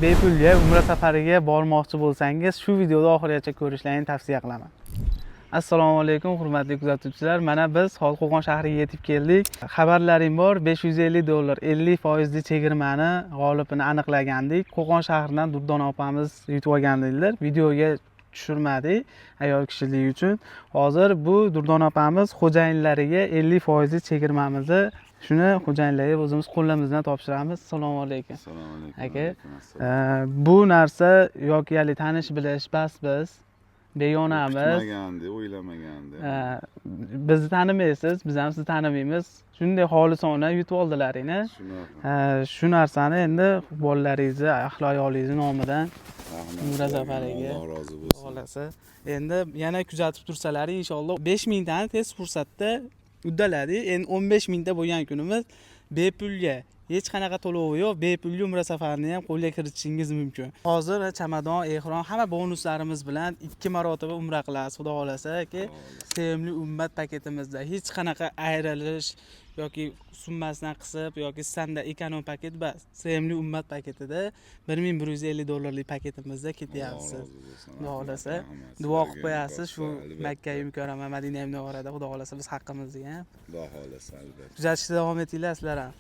Bepulga umra safariga bormoqchi bo'lsangiz, shu videoni oxirigacha ko'rishlaringni tavsiya qilaman. Assalomu alaykum, hurmatli kuzatuvchilar. Mana biz hozir Qo'qon shahriga yetib keldik. Xabarlaring bor, 550 dollar 50 foizli chegirmani g'olibini aniqlagandik. Qo'qon shahridan Durdona opamiz yutib olgan dedilar. Videoga tushirmadik ayol kishiligi uchun. Hozir bu Durdona opamiz xo'jayinlariga 50 foizli chegirmamizni, shuni xo'jayinlarga o'zimiz qo'limizdan topshiramiz. Assalomu alaykum. Assalomu alaykum. Aka, Alaykum assalom. Bu narsa yoki haligi tanish bilish bas, biz begonamiz. Kutmagandi, o'ylamagandi. Bizni tanimaysiz, biz ham sizni tanimaymiz. Shunday xolisona yutib oldilaringni. Shunaqa. Shu narsani endi bolalaringizni, ahli ayolingizni nomidan Rahmat Umra sizlarga, safariga. Alloh rozi bo'lsin. Xohlasa, endi yana kuzatib tursalaring, inshaalloh 5 mingtani tez fursatda uddaladik. Endi 15 mingta bo'lgan kunimiz bepulga, hech qanaqa to'lovi yo'q, bepulga umra safarini ham qo'lga kiritishingiz mumkin. Hozir chamadon, ehrom, hamma bonuslarimiz bilan ikki marotaba umra qilasiz, xudo xohlasa, aka. Sevimli ummat paketimizda hech qanaqa ayrilish yoki summasidan qisib yoki standa эконом paket emas. Sevimli ummat paketida 1150 dollarlik paketimizda ketyapsiz. Alloh rozi bo'lsin. Xudo xohlasa, Rahmat duo qilib sizlarga, qo'yasiz shu katta, albatta. Makka Mukarrama, Madina Munavvarada, xudo xohlasa, biz haqqimizga ham. Xudo xohlasa, albatta. Kuzatishda davom etinglar sizlar ham.